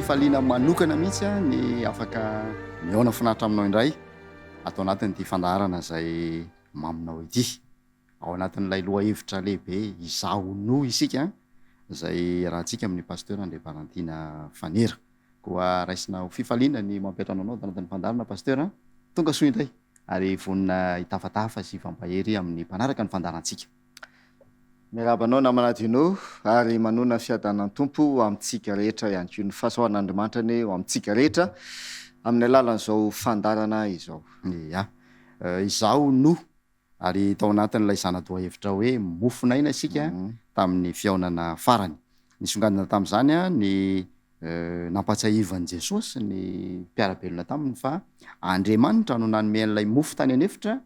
Fifaliana manokana mihitsy ny afaka mihaona finaritra aminao indray ato anatin'ity fandaharana izay maminao ity. Ao anatin'ilay lohahevitra lehibe Izaho No isika izay iarahantsika amin'ny Pasteur Andriabarantiana Fanera. Koa raisina ho fifaliana ny mampiantrano anao ato anatin'ny fandaharana Pasteur a! Tonga soa indray ary vonona hitafatafa sy hifampahery amin'ny mpanaraka ny fandaharantsika. Miarahaba anao namana Dino ary manona ny fiadanan'ny Tompo ho amintsika rehetra ihany koa. Ny fahasoavan'Andriamanitra anie ho amintsika rehetra amin'ny alalan'izao fandaharana izao. Ia. Izaho no Ary tao anatin'ilay zana-dohahevitra hoe Mofon'aina isika tamin'ny fihaonana farany. Nisongadina tamin'izany ny nampahatsiahivan'i Jesosy ny mpiara-belona taminy fa Andriamanitra no nanome an'ilay mofo tany an'efitra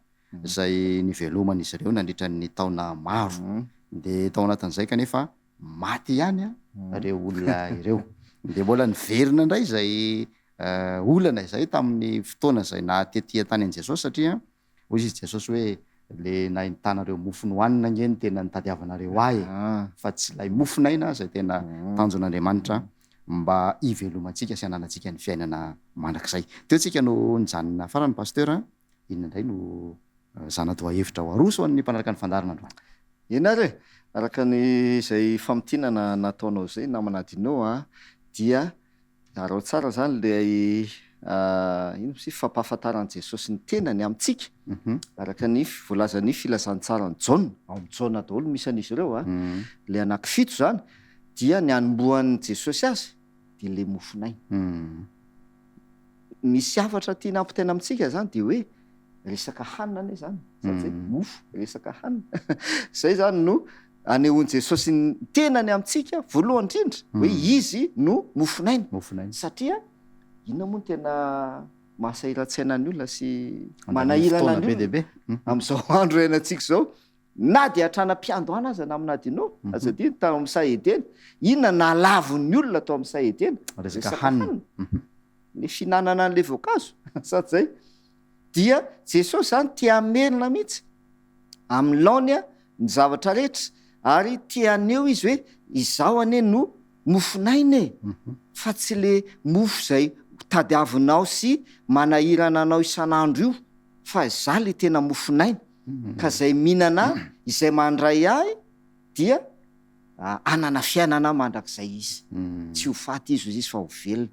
izay niveloman'izy ireo nandritra ny taona maro. Dia tao anatin'izay kanefa maty ihany ireo olona ireo. Dia mbola niverina indray izay olana izay tamin'ny fotoana izay naha tety an-tany an'i Jesosy satria Hoy izy Jesosy hoe, le nahitanareo mofo nohanina ange no tena nitadiavanareo ahy e, fa tsy ilay mofon'aina izay tena tanjon'Andriamanitra mba hivelomantsika sy hananantsika ny fiainana mandrakizay. Teo tsika no nijanona farany Pasteur a, inona indray no zana-dohahevitra ho aroso ho an'ny mpanaraka ny fandaharana androany? Eny ary e, araka ny izay famintinana nataonao izay namana Dino a, dia Araho tsara izany ilay inona moa izy fampahafantaran'i Jesosy ny tenany amintsika, araka ny voalazan'ny filazantsaran'i Jaona, ao amin'i Jaona daholo no misy an'izy ireo an, ilay anankifito izany dia ny hanombohan'i Jesosy azy dia ilay mofon'aina. Misy hafatra tiana hampitaina amintsika izany dia hoe resaka hanina anie izany, sady zay mofo, resaka hanina. Izay izany no anehoan'i Jesosy ny tenany amintsika voalohany indrindra hoe izy no mofon'aina. Mofon'aina. Satria inona moa no tena mahasahiran-tsaina ny olona sy Mandany manahirana fotoana ny be dia olona be. amin'izao andro iainantsika izao, na dia hatrany am-piandohana aza namana Adino, aza adino tao amin'ny saha Edena, inona nahalavon'ny olona tao amin'ny saha Edena? Resaka hanina. Le fihinanana an'le voankazo, sa tsy zay? Dia Jesosy zany te hamerina mihitsy amin'ny laony ny zavatra rehetra ary te haneho izy hoe izaho anie no mofon'aina e, fa tsy le mofo izay tadiavinao sy manahirana anao isan'andro io fa izaho le tena mofon'aina, ka izay mihinana ahy, izay mandray ahy dia hanana fiainana mandrakizay izy, tsy ho faty izy hoy izy fa ho velona.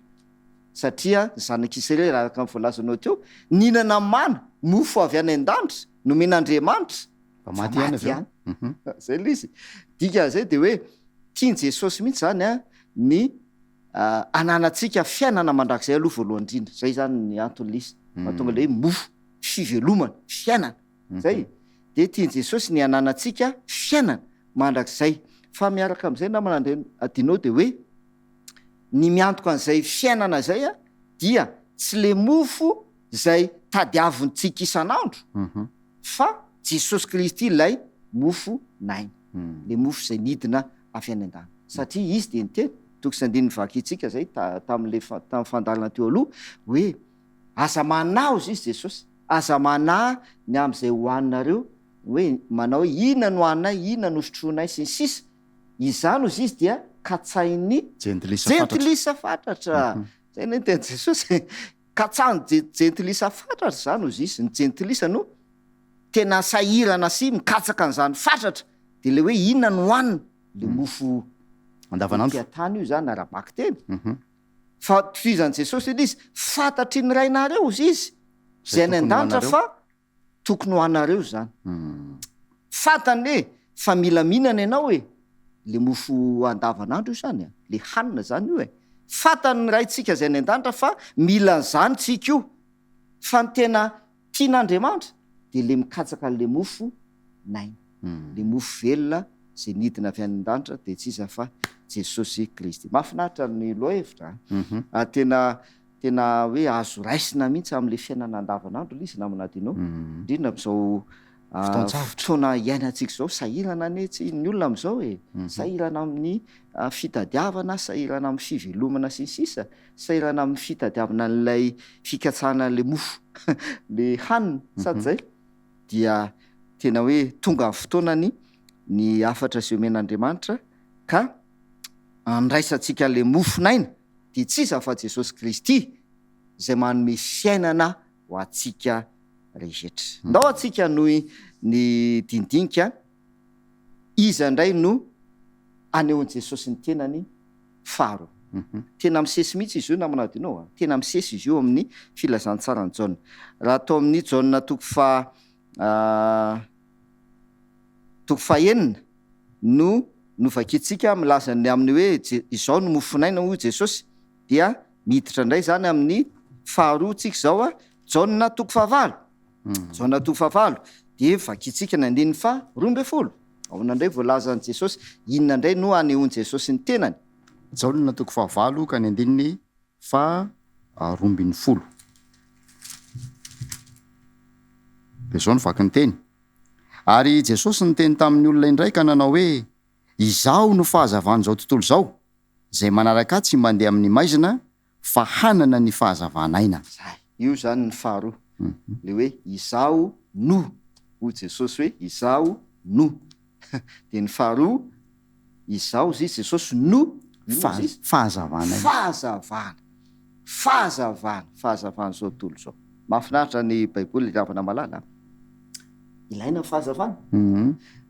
Satria ny zanak'i Israely, araka ny voalazanao teo, nihinana mana, mofo avy any an-danitra, nomen'Andriamanitra, fa maty ihany avy eo. Zay ilay izy. Dikan'izay dia hoe tian'i Jesosy mihitsy izany ny hananantsika fiainana mandrakizay aloha voalohany indrindra. Zay izany ny anton'ilay izy. Mahatonga ilay hoe mofo, fivelomana, fiainana. Zay. Dia tian'i Jesosy ny hananantsika fiainana mandrakizay. Fa miaraka amin'izay namana André Adino dia hoe ny miantoka an'izay fiainana izay dia tsy le mofo izay tadiavintsika isan'andro fa Jesosy Kristy ilay mofo naina, le mofo izay nidina avy any an-danitra. Satria Izy dia niteny, toko sy andininy vakintsika izay tamin'ilay tamin'ny fandalana teo aloha hoe aza manahy hozy izy Jesosy, aza manahy ny amin'izay hohaninareo, hoe manao hoe inona no haninay, inona no sotroinay sy ny sisa Izany hozy izy dia katsahin'ny Jentilisa fatratra. Jentilisa fatratra. Zay anie ny tenin'i Jesosy e. Katsahin'ny jentilisa fatratra izany hozy izy. Ny jentilisa no tena sahirana sy mikatsaka an'izany fatratra. Dia ilay hoe inona no hohanina? Ilay mofo Andavanandro. ety an-tany io izany ara-bakiteny. Fa tohizan'i Jesosy ilay izy, fantatry ny Rainareo hozy izy, izay any an-danitra fa Tokony ho anareo izany. Fantany hoe fa mila mihinana ianao e! Le mofo andavanandro io zany a! Le hanina zany io e! Fantany ny Raintsika izay any an-danitra fa mila an'izany tsika io. Fa ny tena tian'Andriamanitra dia le mikatsaka an'le mofo naina. Le mofo velona izay nidina avy any an-danitra dia tsy iza fa Jesosy Kristy. Mahafinaritra ny lohahevitra a! Tena Tena hoe azo raisina mihitsy amin'ilay fiainana andavanandro ilay izy namana Dino, indrindra amin'izao fotoana iainantsika izao, sahirana anie tsy ny olona amin'izao e, sahirana amin'ny fitadiavana, sahirana amin'ny fivelomana sy ny sisa, sahirana amin'ny fitadiavana an'ilay fikatsahana an'ilay mofo, ilay hanina, sady izay dia tena hoe tonga amin'ny fotoanany ny hafatra izay omen'Andriamanitra ka andraisantsika an'ilay mofon'aina. dia tsy iza fa Jesosy Kristy izay manome fiainana ho antsika rehetra. Ndao antsika hanohy ny dinidinika, iza indray no anehoan'i Jesosy ny tenany faharoa. Tena misesy mihitsy izy io namana Adino a, tena misesy izy io amin'ny filazantsaran'i Jaona. Raha atao amin'ny Jaona toko faha toko fahenina no novakintsika milaza ny amin'ny hoe izao no mofon'aina hoy Jesosy dia miditra indray izany amin'ny faharoa tsika izao a, Jaona toko fahavalo. Jaona toko fahavalo dia vakintsika ny andininy faha 12. Ahoana indray voalazan'i Jesosy? Inona indray no anehoan'i Jesosy ny tenany? Jaona toko fahavalo ka ny andininy faha 12. Dia izao no vaky ny teny, Ary Jesosy niteny tamin'ny olona indray ka nanao hoe, Izaho no fahazavan'izao tontolo izao, izay manaraka Ahy tsy mandeha amin'ny maizina, fa hanana ny fahazavan'aina. Zay. Io izany ny faharoa. Ilay hoe Izaho no, hoy Jesosy hoe Izaho no. Dia ny faharoa, Izaho hozy izy, Jesosy no, inona hozy izy? Fahazavana. Fahazavana. Fahazavana. Fahazavan'izao tontolo izao. Mahafinaritra ny Baiboly ry havana malala a. Ilaina ny fahazavana.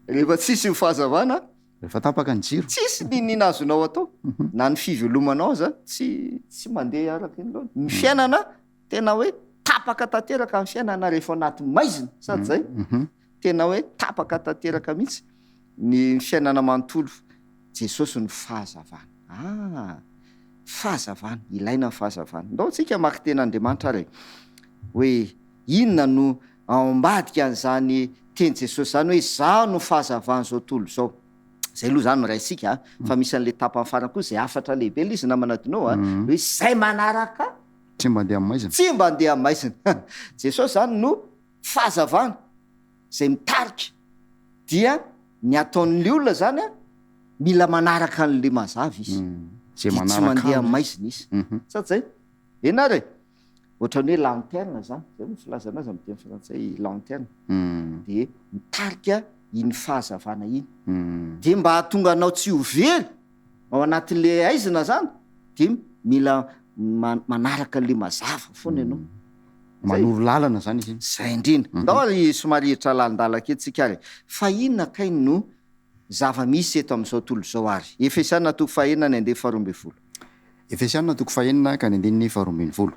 Rehefa tsisy ny fahazavana, Rehefa tapaka ny jiro. Tsisy n'inon'inona azonao atao. Na ny fivelomanao aza tsy tsy mandeha araka ny laoniny. Ny fiainana tena hoe tapaka tanteraka ny fiainana rehefa ao anaty maizina, sady zay. Tena hoe tapaka tanteraka mihitsy ny fiainana manontolo. Jesosy no fahazavana. Ah! Fahazavana, ilaina ny fahazavana. Ndao tsika hamaky tenin'Andriamanitra ary e. Hoe inona no ao ambadika an'izany teny Jesosy izany hoe izaho no fahazavan'izao tontolo izao. Izay aloha izany no raisika a, fa misy an'ilay tapany farany koa izay hafatra lehibe ilay izy namana Dino a, hoe izay manaraka Tsy mba andeha amin'ny maizina. Tsy mba andeha amin'ny maizina. Jesosy izany no fahazavana izay mitarika dia ny ataon'ny olona izany a, mila manaraka an'ilay mazava izy. Izay Dia tsy manaraka mandeha azy. amin'ny maizina izy. Sa tsy izay? Eny ary e! Ohatran'ny hoe lanterne zany, zay moa filazana azy amin'ny teny frantsay lanterne, dia mitarika iny fahazavana iny. Dia mba hahatonga anao tsy ho very ao anatin'le haizina zany dia mila manaraka an'le mazava foana ianao. Manoro lalana zany izy iny. Zay indrindra. Ndao ary somary hiditra lalindalina kely tsika ary e. Fa inona kay no zava-misy eto amin'izao tontolo izao ary? Efesiana toko fahenina ny andiany faharoa ambin'ny folo. Efesiana toko fahenina ka ny andininy faharoa ambin'ny folo.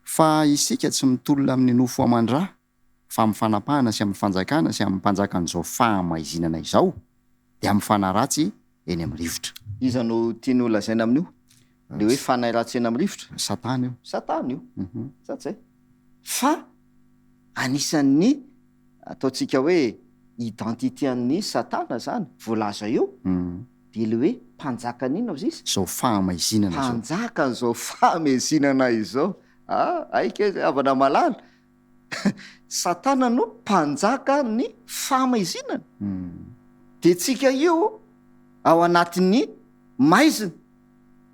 Fa isika tsy mitolona amin'ny nofo aman-dra, fa amin'ny fanapahana sy amin'ny fanjakana sy amin'ny mpanjakan'izao fahamaizinana izao, dia amin'ny fanahy ratsy eny amin'ny rivotra. Iza no tiany ho lazaina amin'io? Ilay hoe fanahy ratsy eny amin'ny rivotra? Satana io. Satana io. Sa tsy zay? Fa anisan'ny ataontsika hoe identité an'ny Satana zany voalaza eo dia ilay hoe mpanjakan'ny inona ozy izy? Izao fahamaizinana izao. Mpanjakan'izao fahamaizinana izao. Ah, hay kay ry havana malala. Satana no mpanjakan'ny fahamaizinana. Dia tsika io ao anatin'ny maizina.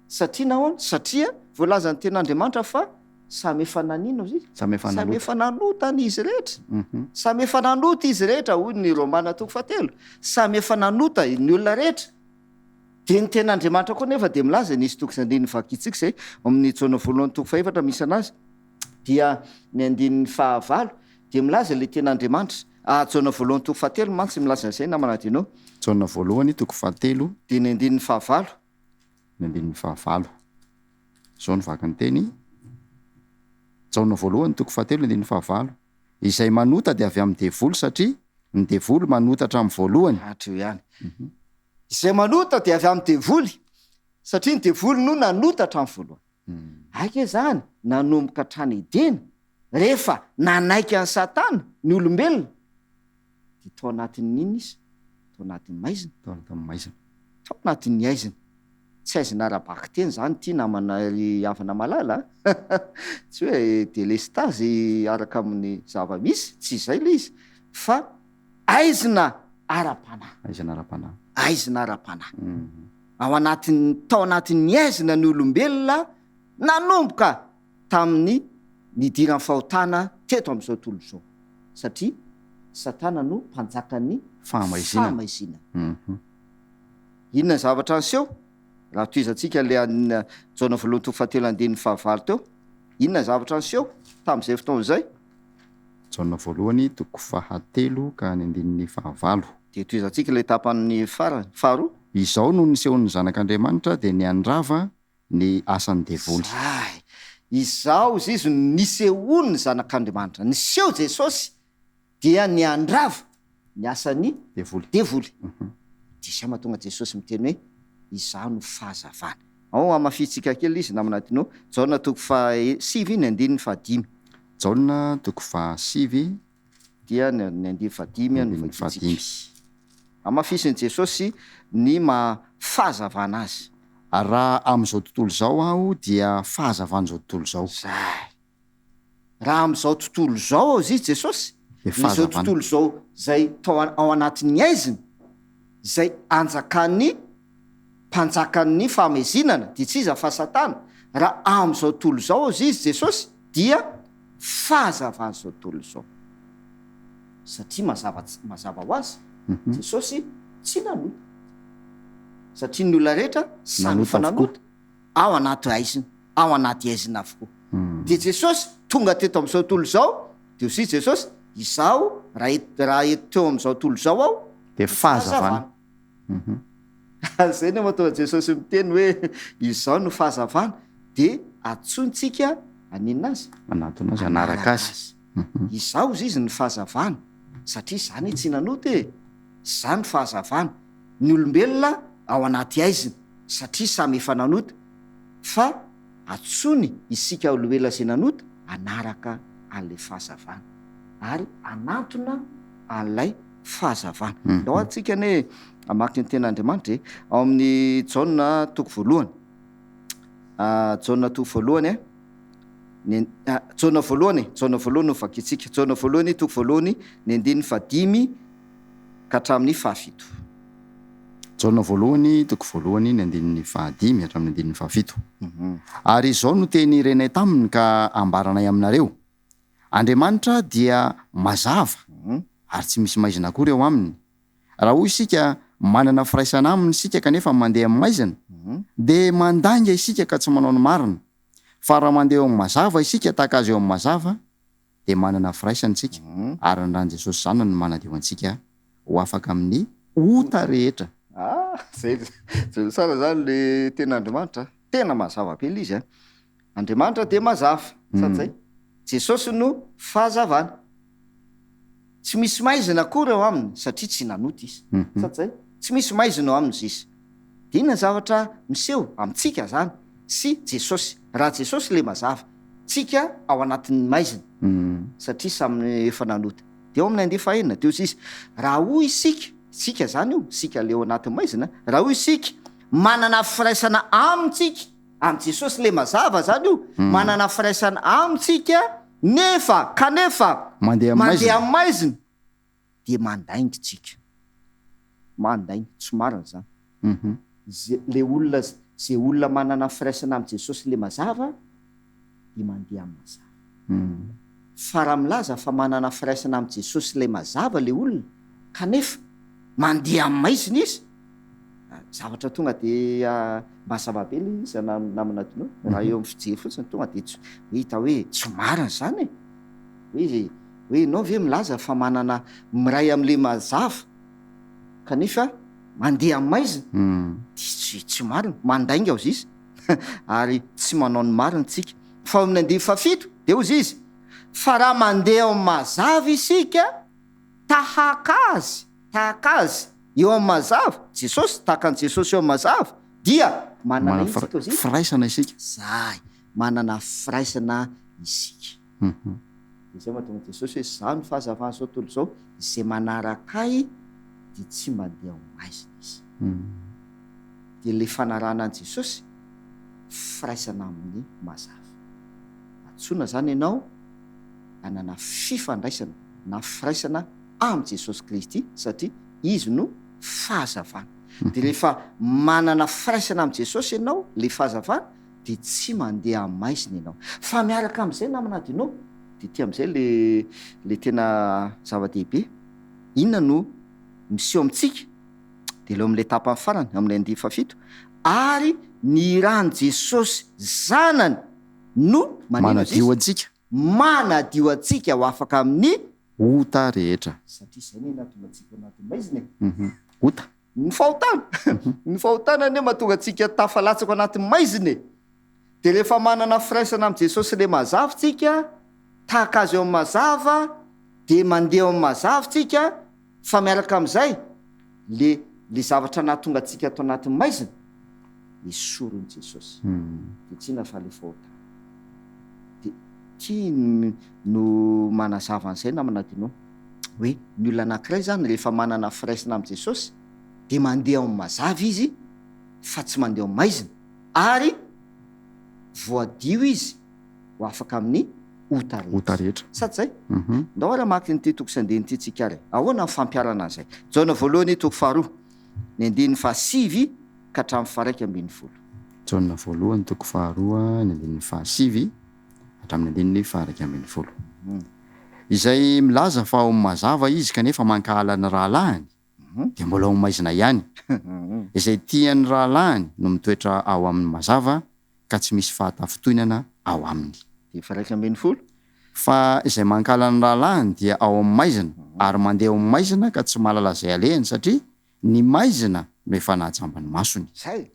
Satria nahoana? Satria voalazan'ny tenin'Andriamanitra fa samy efa nanina ozy izy? Samy efa Samy nanota. efa nanota ny izy rehetra. Samy efa nanota izy rehetra, hoy ny Romana toko fahatelo. Samy efa nanota ny olona rehetra. Dia ny tenin'Andriamanitra koa nefa dia milaza, nisy toko sy andininy vakintsika izay, ao amin'ny Jaona voalohany toko fahefatra misy anazy, dia ny andininy fahavalo, dia milaza ilay tenin'Andriamanitra. Ah, Jaona voalohany toko fahatelo mantsy milaza an'izay namana Adino. Jaona voalohany toko fahatelo. Dia ny andininy fahavalo. Ny andininy fahavalo. Izao no vaky ny teny. Jaona voalohany toko fahatelo andininy fahavalo. Izay manota dia avy amin'ny devoly satria ny devoly manota hatramin'ny voalohany. Hatreo ihany. Izay manota dia avy amin'ny devoly satria ny devoly no nanota hatramin'ny voalohany. Aika izany nanomboka hatrany Edena, rehefa nanaiky an'i Satana ny olombelona, dia tao anatin'ny inona izy? Tao anatin'ny maizina. Tao anatin'ny maizina. Tao anatin'ny haizina. Tsy haizina ara-bakiteny izany ity namana ry havana malala a! Tsy hoe delestazy araka amin'ny zava-misy, tsy izay ilay izy, fa haizina ara-panahy. Haizina ara-panahy. Haizina ara-panahy. Ao anatin'ny, tao anatin'ny haizina ny olombelona nanomboka tamin'ny nidiran'ny fahotana teto amin'izao tontolo izao, satria Satana no mpanjakan'ny Fahamaizinana. fahamaizinana. Inona ny zavatra niseho? Raha tohizantsika ilay an Jaona voalohany toko fahatelo andininy fahavalo teo, inona ny zavatra niseho tamin'izay fotoana izay? Jaona voalohany toko fahatelo ka ny andininy fahavalo. Dia tohizantsika ilay tapany farany, faharoa. Izao no nisehoan'ny Zanak'Andriamanitra dia ny handrava ny asan'ny devoly. Zay! Izao izy izy no nisehoan'ny Zanak'Andriamanitra. Niseho Jesosy dia ny handrava ny asan'ny Devoly. devoly. Dia izay mahatonga Jesosy miteny hoe, Izaho no fahazavana. Ao hamafisintsika kely izy namana Dino. Jaona toko faha sivy ny andininy fahadimy. Jaona toko fahasivy. Dia ny andininy fahadimy no Andininy vakintsika. fahadimy. Hamafisin'i Jesosy ny maha fahazavana azy. Ary raha amin'izao tontolo izao aho dia fahazavan'izao tontolo izao. Izay. Raha amin'izao tontolo izao hozy izy Jesosy, Dia ny izao fahazavana. tontolo izao izay tao ao anatin'ny haizina, izay anjakan'ny mpanjakan'ny fahamezinana, dia tsy iza fa Satana, raha amin'izao tontolo izao hozy izy Jesosy, dia fahazavan'izao tontolo izao. Satria mazava mazava ho azy, Jesosy tsy nanota. Satria ny olona rehetra samy Nanota efa avokoa. nanota. Ao anaty haizina, ao anaty haizina avokoa. Dia Jesosy tonga teto amin'izao tontolo izao, dia hoy Jesosy, Izaho, raha et, raha eto teo amin'izao tontolo izao aho, Dia dia fahazavana. fahazavana. Ary izay no mahatonga Jesosy miteny hoe, Izaho no fahazavana. Dia antsointsika haninona azy? Hanatona azy, hanaraka azy. Izaho hozy izy no fahazavana, satria izaho anie tsy nanota e! Izaho no fahazavana. Ny olombelona ao anaty haizina, satria samy efa nanota, fa antsoiny isika olombelona izay nanota hanaraka an'ilay fahazavana, ary hanantona an'ilay fahazavana. Ndao ary tsika anie hamaky ny tenin'Andriamanitra e, ao amin'ny Jaona toko voalohany, Jaona toko voalohany e, ny Jaona voalohany e, Jaona voalohany no vakintsika, Jaona voalohany toko voalohany ny andininy fahadimy ka hatramin'ny fahafito. Jaona voalohany, toko voalohany, ny andininy fahadimy hatramin'ny andininy fahafito. Ary izao no teny renay taminy ka ambaranay aminareo, Andriamanitra dia mazava, ary tsy misy maizina akory ao aminy. Raha hoy isika, manana firaisana aminy isika kanefa mandeha amin'ny maizina, dia mandainga isika ka tsy manao ny marina. Fa raha mandeha eo amin'ny mazava isika tahaka Azy eo amin'ny mazava, dia manana firaisana isika, ary ny ran'i Jesosy Zanany no manadio antsika ho afaka amin'ny ota rehetra. Ah, zay, zay tsara zany le tenin'Andriamanitra a. Tena mazava be le izy a. Andriamanitra dia mazava, sady zay. Jesosy no fahazavana. Tsy misy maizina akory ao aminy satria tsy nanota izy. Sady zay. Tsy misy maizina ao aminy izy. Dia inona ny zavatra miseho amintsika zany sy Jesosy? Raha Jesosy le mazava, tsika ao anatin'ny maizina satria samy efa nanota. Dia ao amin'ny andiany fahenina dia hoy izy, raha hoy isika, isika zany io, isika le ao anatin'ny maizina, raha hoy isika manana firaisana amintsika, amin'i Jesosy le mazava zany io, manana firaisana amintsika nefa, kanefa Mandeha amin'ny mandeha maizina. amin'ny maizina, dia mandainga tsika. Mandainga, tsy marina zany. Ze le olona ze olona manana firaisana amin'i Jesosy le mazava dia mandeha amin'ny mazava. Fa raha milaza fa manana firaisana amin'i Jesosy ilay mazava le olona kanefa mandeha amin'ny maizina izy, zavatra tonga dia mazava be le izy namana Dino, raha eo amin'ny fijery fotsiny tonga dia tsy hita hoe tsy marina izany e! Hoe hoe ianao ve milaza fa manana miray amin'ilay mazava kanefa mandeha amin'ny maizina? Dia tsy tsy marina, mandainga hozy izy ary tsy manao ny marina tsika. Fa ao amin'ny andininy fahafito dia hozy izy, fa raha mandeha ao amin'ny mazava isika tahaka azy, tahaka azy eo amin'ny mazava, Jesosy, tahaka an'i Jesosy eo amin'ny mazava, dia manana Manana inona isika hozy izy? firaisana isika. Zay, manana firaisana isika. Dia izay mahatonga Jesosy hoe, Izaho no fahazavan'izao tontolo izao, izay manaraka Ahy dia tsy mandeha ao maizina izy. Dia ilay fanarahana an'i Jesosy, firaisana amin'ny mazava. Antsoina izany ianao hanana fifandraisana na firaisana amin'i Jesosy Kristy satria Izy no fahazavana. Dia rehefa manana firaisana amin'i Jesosy ianao, ilay fahazavana, dia tsy mandeha amin'ny maizina ianao. Fa miaraka amin'izay namana Dino, dia ity amin'izay le le tena zava-dehibe, inona no miseho amintsika? Dia ileo amin'ilay tapany farany, amin'ilay andiany fahafito, Ary ny ran'i Jesosy Zanany no, manino izy? Manadio antsika. Manadio antsika ho afaka amin'ny. Ota rehetra. Satria izay anie nahatonga antsika ho anatin'ny maizina e. Ota. Ny fahotana. Ny fahotana anie mahatonga antsika tafalatsaka ao anatin'ny maizina e. Dia rehefa manana firaisana amin'i Jesosy ilay mazava tsika, tahaka Azy eo amin'ny mazava, dia mandeha eo amin'ny mazava tsika, fa miaraka amin'izay, le le zavatra nahatonga antsika ato anatin'ny maizina, esorin'i Jesosy. Dia tsy inona fa le fahotana. Dia ity no manazava an'izay namana Dino, hoe ny olona anankiray izany rehefa manana firaisana amin'i Jesosy, dia mandeha ao amin'ny mazava izy, fa tsy mandeha ao amin'ny maizina. Ary voadio izy ho afaka amin'ny ota rehetra. Ota rehetra. Sa tsy zay? Ndao ary hamaky an'ity toko sy andininy ity tsika ary. Ahoana ny fampiharana an'izay? Jaona voalohany toko faharoa, ny andininy fahasivy ka hatramin'ny faha-11. Jaona voalohany toko faharoa, ny andininy fahasivy hatramin'ny andininy faha-11. Izay milaza fa ao amin'ny mazava izy kanefa mankahala ny rahalahiny, dia mbola ao maizina ihany. Izay tia ny rahalahiny no mitoetra ao aminy mazava ka tsy misy fahatafintohinana ao aminy. Dia 11. Fa izay mankahala ny rahalahiny dia ao amin'ny maizina, ary mandeha ao amin'ny maizina ka tsy mahalala izay alehany, satria ny maizina no efa nahajamba ny masony. Zay.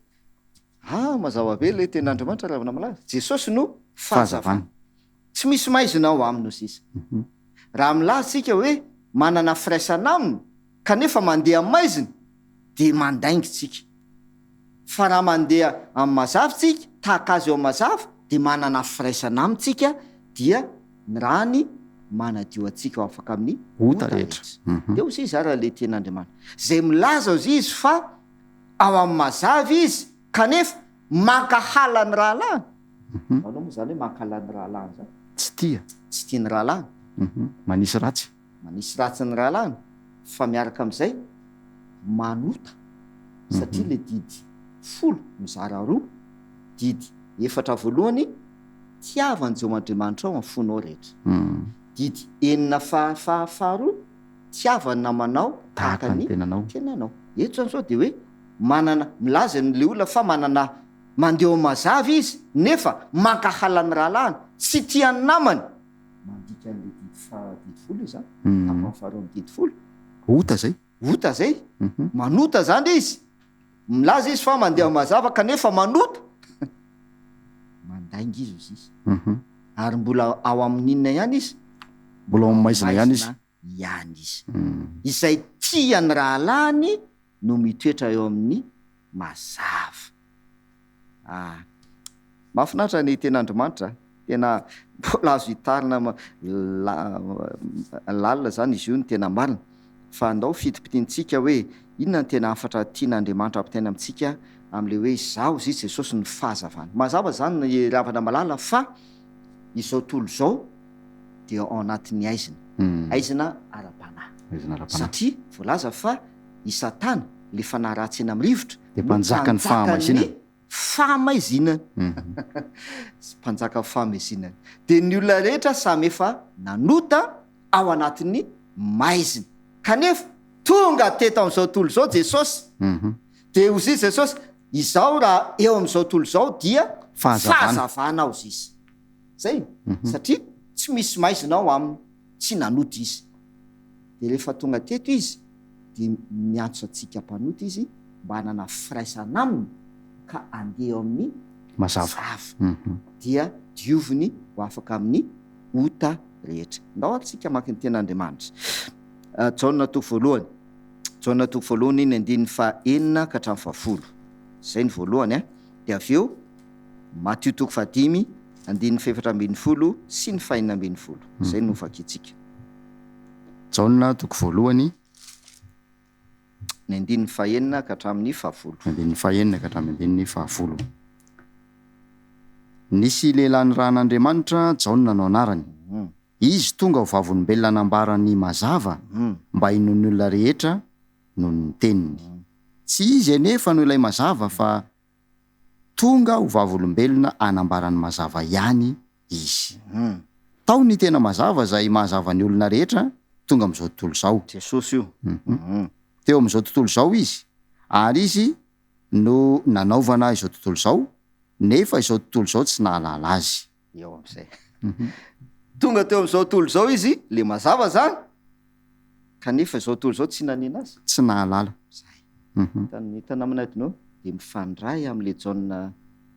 Ah, mazava be ilay tenin'Andriamanitra raha vao milaza. Jesosy no fahazavana. Tsy misy maizina ao aminy hoy sisa. Raha milaza isika hoe manana firaisana aminy kanefa mandeha amin'ny maizina dia mandainga isika. Fa raha mandeha amin'ny mazava isika, tahaka azy eo amin'ny mazava, dia manana firaisana aminy isika dia ny rany manadio antsika ho afaka amin'ny ota rehetra. Dia hoy izy ary ilay tenin'Andriamanitra. Izay milaza hoy izy fa ao amin'ny mazava izy kanefa mankahala ny rahalahiny. Ahoana moa izany hoe mankahala ny rahalahiny izany? Tsy tia. Tsy tia ny rahalahiny. Manisy ratsy. Manisy ratsy ny rahalahiny fa miaraka amin'izay manota satria ilay didy folo mizara roa, didy efatra voalohany tiava an'i Jehovah Andriamanitrao amin'ny fonao rehetra. Didy enina faharoa tiava ny namanao tahaka ny tenanao. Eto izany izao dia hoe manana, milaza ilay olona fa manana, mandeha ao mazava izy nefa mankahala ny rahalahiny, tsy tia ny namany. Mandika an'ilay didy faha didy folo izy zany, tapany faharoa amin'ny didy folo. Ota zay. Ota zay. Manota zany izy. Milaza izy fa mandeha ao mazava kanefa manota. Mandainga izy hozy izy. Ary mbola ao amin'inona ihany izy? Mbola ao amin'ny maizina ihany izy. Ihany izy. Izay tia ny rahalahiny no mitoetra eo amin'ny mazava. Ah. Mahafinaritra ny tenin'Andriamanitra. Tena mbola azo hitarina lalina izany izy io ny tena marina. Fa andao fitipitintsika hoe inona ny tena hafatra tian'Andriamanitra ampitaina amintsika amin'ilay hoe izaho hozy Jesosy no fahazavana. Mazava izany ry havana malala fa izao tontolo izao dia ao anatin'ny haizina. Haizina ara-panahy. Satria voalaza fa i Satana, ilay fanahy ratsy eny amin'ny rivotra, no mpanjakan'ny fahamaizinana. Mpanjakan'ny fahamaizinana. Dia ny olona rehetra samy efa nanota ao anatin'ny maizina. Kanefa tonga teto amin'izao tontolo izao Jesosy. Dia hoy Jesosy, Izaho raha eo amin'izao tontolo izao dia fahazavana hoy Izy. Zay, satria tsy misy maizina ao aminy, tsy nanota izy. Dia rehefa tonga teto izy dia miantso antsika mpanota izy mba hanana firaisana aminy ka handeha eo amin'ny mazava. Dia dioviny ho afaka amin'ny ota rehetra. Ndao ary tsika hamaky ny tenin'Andriamanitra. Jaona toko voalohany. Jaona toko voalohany ny andininy faha-enina ka hatramin'ny fahafolo. Izay ny voalohany an. Dia avy eo Matio toko fahadimy, andininy fahefatra ambin'ny folo sy ny fahenina ambin'ny folo. Izay no vakintsika. Jaona toko voalohany. Ny andininy fahenina ka hatramin'ny fahafolo. Ny andininy fahenina ka hatramin'ny andininy fahafolo. Nisy lehilahy nirahan'Andriamanitra, Jaona no anarany. Izy tonga ho vavolombelona hanambara ny mazava mba hinoan'ny olona rehetra noho ny teniny. Tsy izy anefa no ilay mazava fa Tonga ho vavolombelona hanambara ny mazava ihany izy. Tao ny tena mazava izay mahazava ny olona rehetra tonga amin'izao tontolo izao. Jesosy io. Teo amin'izao tontolo izao izy, ary izy no nanaovana izao tontolo izao, nefa izao tontolo izao tsy nahalala Azy. Eo amin'izay. Tonga teo amin'izao tontolo izao Izy, le mazava zany, kanefa izao tontolo izao tsy nanena Azy. Tsy nahalala. Zay. Hitan'ny hitanao manadino dia mifandray amin'ilay Jaona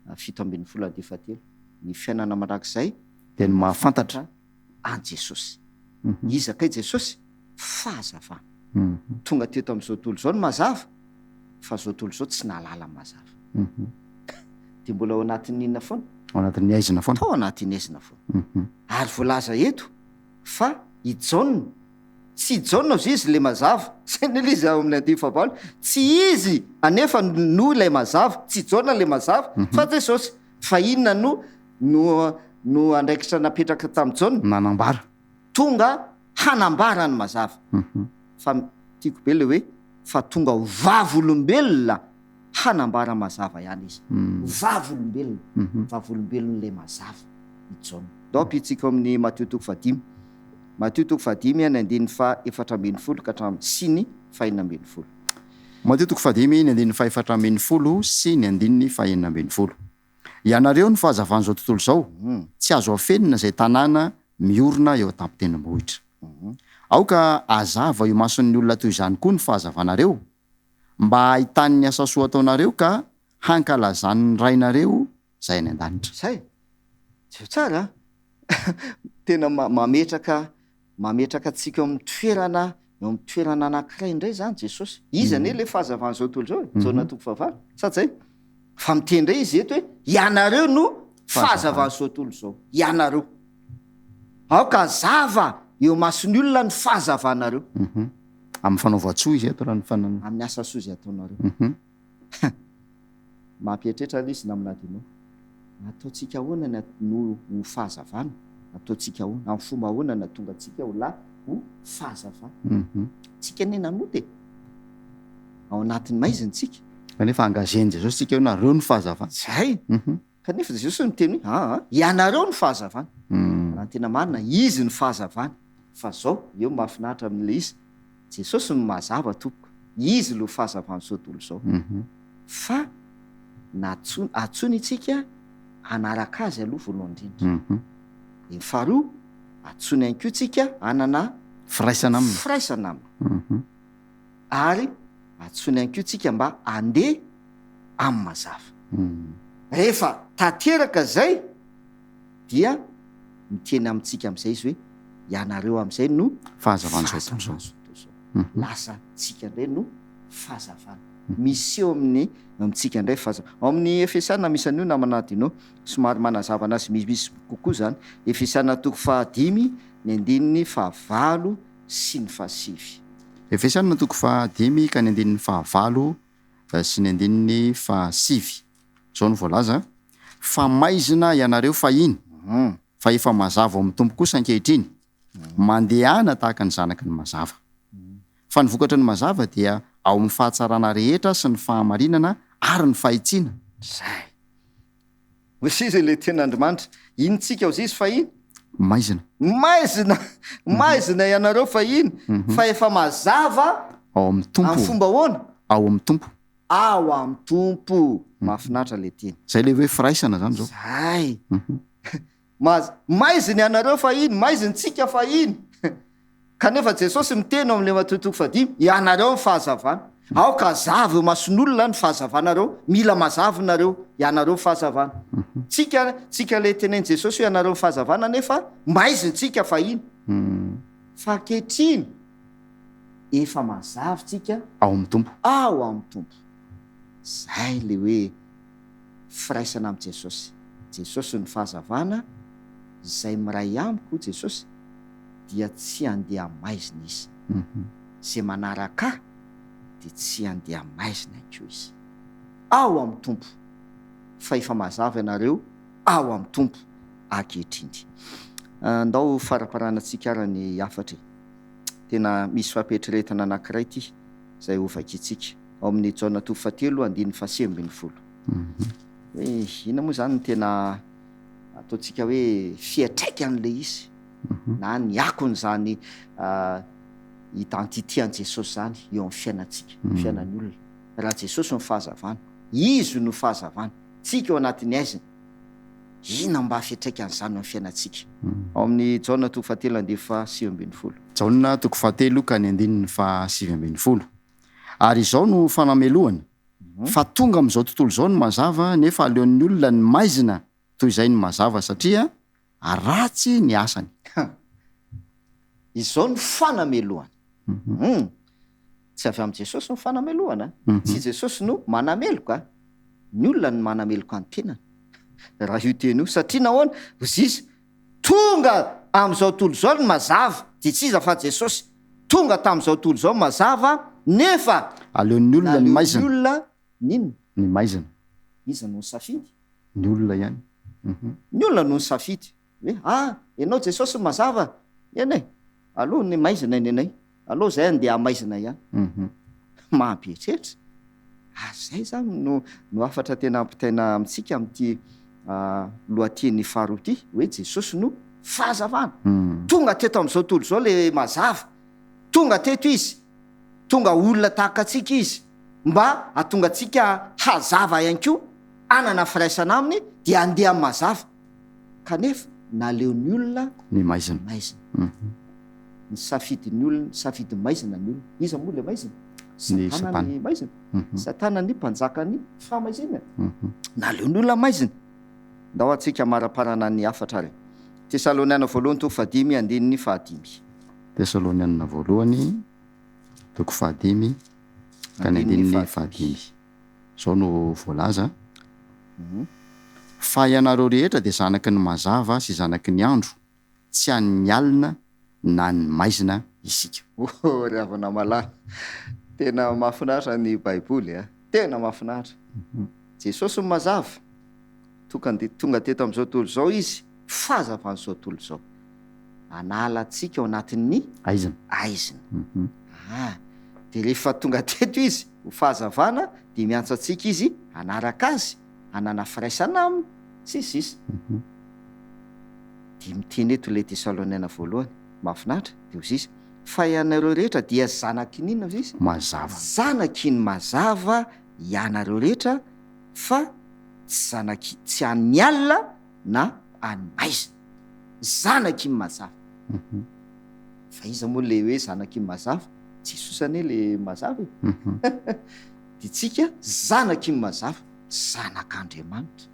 17 andiany fahatelo. Ny fiainana mandrakizay Dia ny mahafantatra. an'i Jesosy. Iza kay Jesosy? Fahazavana. Tonga teto amin'izao tontolo izao ny mazava, fa izao tontolo izao tsy nahalala ny mazava. Dia mbola ao anatin'ny inona foana? Ao anatin'ny haizina foana. Tao anatin'ny haizina foana. Ary voalaza eto fa i Jaona, tsy i Jaona ozy izy ilay mazava, zay anie ilay izy ao amin'ny andininy fahavalo, tsy izy anefa no ilay mazava, tsy i Jaona ilay mazava, fa Jesosy. Fa inona no no no andraikitra napetraka tamin'i Jaona? Nanambara. Tonga hanambara ny mazava. Fa tiako be ilay hoe fa tonga ho vavolombelona hanambara mazava ihany izy. Vavolombelona. Vavolombelon'ilay mazava i Jaona. Ndao ampiditsika ao amin'ny Matio toko fahadimy. Matio toko fahadimy ny andininy faha 14 ka hatramin'ny sy ny faha 16. Matio toko fahadimy ny andininy faha 14 sy ny andininy faha 16. Ianareo no fahazavan'izao tontolo izao, tsy azo afenina izay tanàna miorina eo an-tampon-tendrombohitra. Aoka hazava eo imason'ny olona toy izany koa ny fahazavanareo, mba hahitany ny asa soa ataonareo ka hankalazany ny Rainareo izay any an-danitra. Zay! Jereo tsara an! Tena mametraka Mametraka antsika eo amin'ny toerana, eo amin'ny toerana anankiray indray izany Jesosy. Izy anie ilay fahazavan'izao tontolo izao e, Jaona toko fahavalo, sa tsy zay? Fa miteny indray izy eto hoe, ianareo no fahazavan'izao tontolo izao, ianareo. Aoka hazava eo imason'ny olona ny fahazavanareo. Amin'ny fanaovan-tsoa izy eto raha ny fanan-. Amin'ny asa soa izay ataonareo. Mampieritreritra aloha izy namana Dino. Ataontsika ahoana ny no ho fahazavana? Ataontsika ahoana? Amin'ny fomba ahoana no hahatonga antsika ho lahy ho fahazavana? Tsika anie nanota e! Ao anatin'ny maizina tsika. Kanefa engager-n'i Jesosy tsika hoe nareo no fahazavana. Zay! Kanefa Jesosy miteny hoe aa ianareo no fahazavana. Raha ny tena marina, Izy no fahazavana. Fa zao, eo mahafinaritra amin'ilay izy, Jesosy no mazava tompoko, Izy lo fahazavan'izao tontolo izao. Fa natsoina, antsoina itsika hanaraka Azy aloha voalohany indrindra. Dia ny faharoa, antsoina ihany koa tsika hanana Firaisana Aminy. firaisana Aminy. Ary antsoina ihany koa tsika mba handeha amin'ny mazava. Rehefa tanteraka izay dia miteny amintsika amin'izay izy hoe ianareo amin'izay no Fahazavan'izao tontolo izao. fahazavan'izao tontolo izao. Lasa tsika indray no fahazavana. Miseho amin'ny amintsika indray fahazavana. Ao amin'ny Efesiana misy an'io namana Dino, somary manazava anazy misimisy kokoa izany. Efesiana toko fahadimy ny andininy fahavalo sy ny fahasivy. Efesiana toko fahadimy ka ny andininy fahavalo sy ny andininy fahasivy. Izao no voalaza, Fa maizina ianareo fahiny, fa efa mazava ao amin'ny Tompo kosa ankehitriny. Mandehana tahaka ny zanaky ny mazava. Fa ny vokatry ny mazava dia ao amin'ny fahatsarana rehetra sy ny fahamarinana ary ny fahitsiana. Izay. Hoy izy ilay tenin'Andriamanitra, Ino tsika hozy izy fahiny? Maizina. Maizina! Maizina ianareo fahiny, fa efa mazava Ao amin'ny Tompo. Amin'ny fomba ahoana? Ao amin'ny Tompo. Ao amin'ny Tompo. Mahafinaritra ilay teny. Izay ilay hoe firaisana izany izao. Izay. Maz, maizina ianareo fahiny, maizina tsika fahiny. Kanefa Jesosy miteny ao amin'ilay Matio toko fahadimy, ianareo ny fahazavana. Aoka hazava eo imason'olona ny fahazavanareo, mila mazava nareo, ianareo ny fahazavana. Tsika, tsika ilay tenenin'i Jesosy hoe ianareo ny fahazavana nefa maizina tsika fahiny. Fa ankehitriny efa mazava tsika Ao amin'ny Tompo. Ao amin'ny Tompo. Zay ilay hoe firaisana amin'i Jesosy. Jesosy no fahazavana, izay miray amiko hoy Jesosy dia tsy handeha maizina izy. Izay manaraka ahy dia tsy handeha maizina ihany koa izy. Ao amin'ny Tompo, fa efa mazava ianareo ao amin'ny Tompo ankehitriny. Andao faramparanantsika ara ny hafatra e. Tena misy fampietreretana anankiray ity izay hovakintsika ao amin'ny Jaona toko fahatelo andininy fahasivy ambin'ny folo. Hoe inona moa izany no tena ataontsika hoe fiantraikan'ilay izy na ny akon'izany identité an'i Jesosy izany eo amin'ny fiainantsika, fiainan'ny olona. Raha Jesosy no fahazavana, Izy no fahazavana. Tsika ao anatin'ny haizina. Inona mba fiantraikan'izany eo amin'ny fiainantsika? Ao amin'ny Jaona toko fahatelo andininy faha-19. Jaona toko fahatelo ka ny andininy faha-19. Ary izao no fanamelohana, fa tonga amin'izao tontolo izao ny mazava, nefa aleon'ny olona ny maizina toy izay ny mazava, satria ratsy ny asany. Izao no fanamelohana. Hum. Tsy avy amin'i Jesosy ny fanamelohana. Tsy Jesosy no manameloka. Ny olona no manameloka ny tenany. Raha io teny io. Satria nahoana? Hoy izy, tonga amin'izao tontolo izao ny mazava. Dia tsy iza fa Jesosy. Tonga tamin'izao tontolo izao ny mazava, nefa Aleon'ny olona ny naleon'ny maizina. olona ny inona? Ny maizina. Iza no nisafidy? Ny olona ihany. Ny olona no nisafidy. Hoe, ah, ianao Jesosy mazava, eny e, aleo ny maizina ny anay, aleo zahay andeha hamaizina ihany. Mampieritreritra. Ary izay izany no no hafatra tena ampitaina amintsika amin'ity lohateny faharoa ity, hoe Jesosy no fahazavana. Tonga teto amin'izao tontolo izao ilay mazava. Tonga teto Izy, tonga olona tahaka antsika Izy, mba hahatonga antsika hazava ihany koa, hanana firaisana Aminy, dia handeha amin'ny mazava. Kanefa naleon'ny olona Ny maizina. maizina. Ny safidin'ny olona, safidy maizina ny olona. Iza moa ilay maizina? Ny Satana Satana. ny maizina. Satana ny mpanjakan'ny fahamaizinana. Naleon'ny olona maizina. Ndao antsika hamaraparana ny hafatra ary. Tesaloniana voalohany toko fahadimy andininy fahadimy. Tesaloniana voalohany toko fahadimy ka ny Andininy andininy fahadimy. fahadimy. Izao no voalaza, Fa ianareo rehetra dia zanaky ny mazava sy zanaky ny andro, tsy an'ny alina na ny maizina isika. Oh ry havana malala, tena mahafinaritra ny baiboly a! Tena mahafinaritra. Jesosy no mazava, tonga teto amin'izao tontolo izao Izy, fahazavan'izao tontolo izao. Hanala antsika ao anatin'ny Aizina. aizina. Ah, dia rehefa tonga teto Izy ho fahazavana dia miantso antsika Izy hanaraka Azy, hanana firaisana Aminy, sy ny sisa. Dia miteny eto ilay Tesaloniana voalohany, mahafinaritra, dia hoy Izy, Fa ianareo rehetra dia zanaky ny inona hoy Izy? Mazava. Zanaky ny mazava ianareo rehetra fa tsy zanaky, tsy an'ny alina na an'ny maizina. Zanaky ny mazava. Fa iza moa le hoe zanaky ny mazava? Jesosy anie le mazava e. Dia tsika zanaky ny mazava, zanak'Andriamanitra.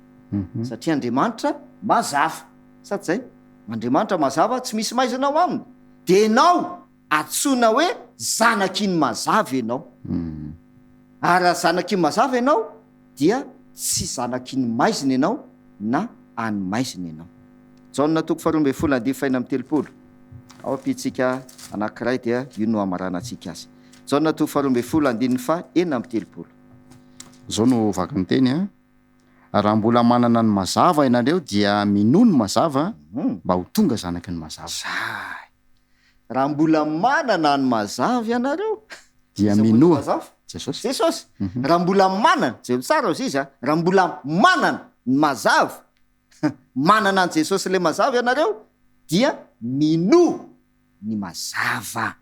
Satria Andriamanitra mazava. Sa tsy zay? Andriamanitra mazava, tsy misy maizina ao aminy. Dia ianao antsoina hoe zanaky ny mazava ianao. Ary raha zanaky ny mazava ianao dia tsy zanaky ny maizina ianao na any maizina ianao. Jaona toko faharoa ambin'ny folo andininy fahenina amby telopolo. Ao ampintsika anankiray dia io no hamaranantsika azy. Jaona toko faharoa ambin'ny folo andininy fahenina amby telopolo. Izao no vaky ny teny a. Raha mbola manana ny mazava ianareo dia minoa ny mazava mba ho tonga zanaky ny mazava. Zay. Raha mbola manana ny mazava ianareo Dia Iza moa no minoa. mazava? Jesosy. Jesosy. Raha mbola manana, jereo tsara ozy izy a, raha mbola manana ny mazava, manana an'i Jesosy ilay mazava ianareo dia minoa ny mazava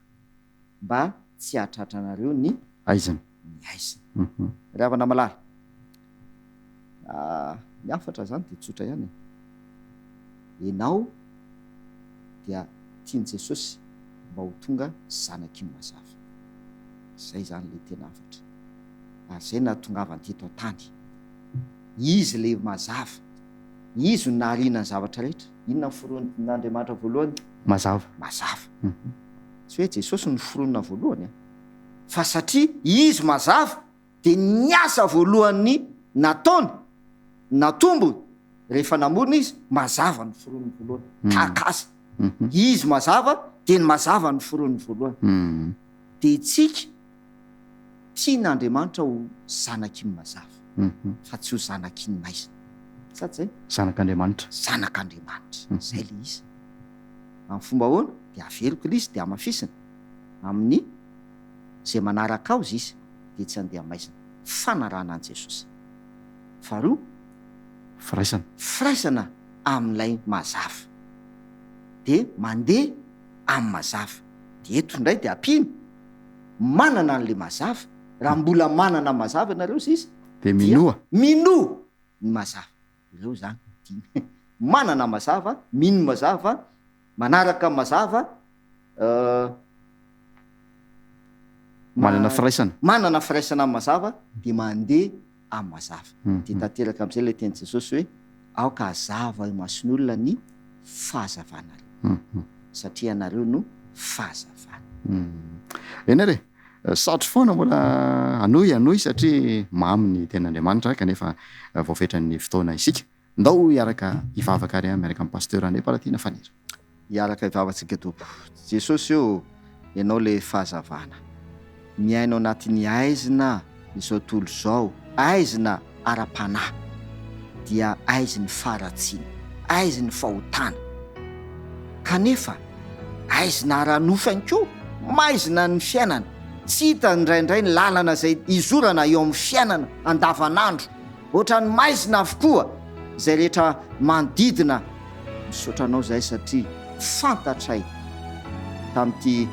mba tsy hahatratra anareo ny Aizina. ny aizina. Ry havana malala, ny hafatra zany dia tsotra ihany e. Ianao dia tian'i Jesosy mba ho tonga zanaky ny mazava. Zay zany le tena hafatra. Ary zay nahatongavany teto an-tany. Izy le mazava. Izy no nahariana ny zavatra rehetra. Inona ny foronin'Andriamanitra voalohany? Mazava. Mazava. Tsy hoe Jesosy no foronina voalohany a. Fa satria Izy mazava dia ny asa voalohany nataony, natombony rehefa namorona Izy, mazava ny foroniny voalohany. Tahaka Azy. Izy mazava dia ny mazava ny foroniny voalohany. Dia itsika tian'Andriamanitra ho zanaky ny mazava fa tsy ho zanaky ny maizina. Sa tsy zay? Zanak'Andriamanitra. Zanak'Andriamanitra. Zay le izy. Amin'ny fomba ahoana? Dia averiko le izy dia hamafisina amin'ny izay manaraka azy izy dia tsy handeha maizina. Fanarahana an'i Jesosy. Faharoa, Firaisana. firaisana amin'ilay mazava. Dia mandeha amin'ny mazava. Dia eto indray dia ampiana manana an'ilay mazava. Raha mbola manana mazava ianareo izy, Dia minoa. Minoa ny mazava. Ireo izany dimy. Manana mazava, mino mazava, manaraka mazava, Manana firaisana. Manana firaisana amin'ny mazava dia mandeha amin'ny mazava. Dia tanteraka amin'izay ilay tenin'i Jesosy hoe aoka hazava eo imason'olona ny fahazavanareo. Satria ianareo no fahazavana. Eny ary e! Satry foana mbola hanohy hanohy satria mamy ny tenin'Andriamanitra kanefa voafetran'ny fotoana isika. Ndao hiaraka hivavaka ary miaraka amin'i Pasteur André Paratiana Fanira. Hiaraka hivavatsika Tompo. Jesosy ô, Ianao le fahazavana. Miaina ao anatin'ny aizina izao tontolo izao, aizina ara-panahy, dia aizin'ny faharatsiana, aizin'ny fahotana. Kanefa aizina ara-nofo ihany koa, maizina ny fiainana, tsy hita indraindray ny lalana izay hizorana eo amin'ny fiainana andavanandro. Ohatran'ny maizina avokoa izay rehetra manodidina. Misaotra anao izahay satria fantatray tamin'ity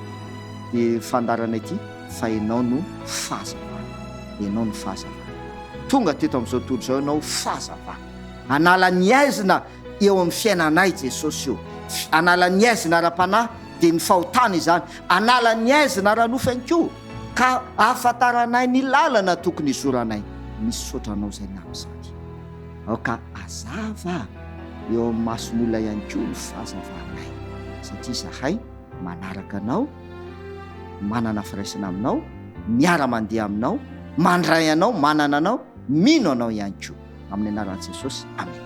fandaharana ity fa ianao no fahazavana. Ianao no fahazavana. Tonga teto amin'izao tontolo izao ianao fahazavana. Hanala ny aizina eo amin'ny fiainanay Jesosy o. Hanala ny aizina ara-panahy dia ny fahotana izany. Hanala ny aizina ara-nofo ihany koa ka ahafantaranay ny lalana tokony hizoranay. Misaotra anao izay namin'izany. Aoka hazava eo amin'ny mason'olona ihany koa ny fahazavanay satria izahay manaraka anao, manana firaisana aminao, miara-mandeha aminao, mandray anao, manana anao, mino anao ihany koa. Amin'ny anaran'i Jesosy, amena.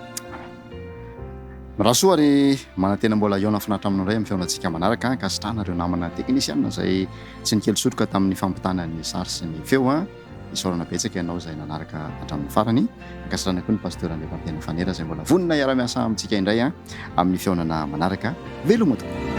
Mirary soa ary manantena mbola hihaona finaritra aminao indray amin'ny fihaonantsika manaraka. Ankasitrahana ireo namana teknisianina izay tsy nikely soroka tamin'ny fampitana ny sary sy ny feo. Isaorana betsaka ianao izay nanaraka hatramin'ny farany. Ankasitrahana koa ny Pasteur Andriampanantena Fanera izay mbola vonona hiara-miasa amintsika indray amin'ny fihaonana manaraka. Veloma tompoko.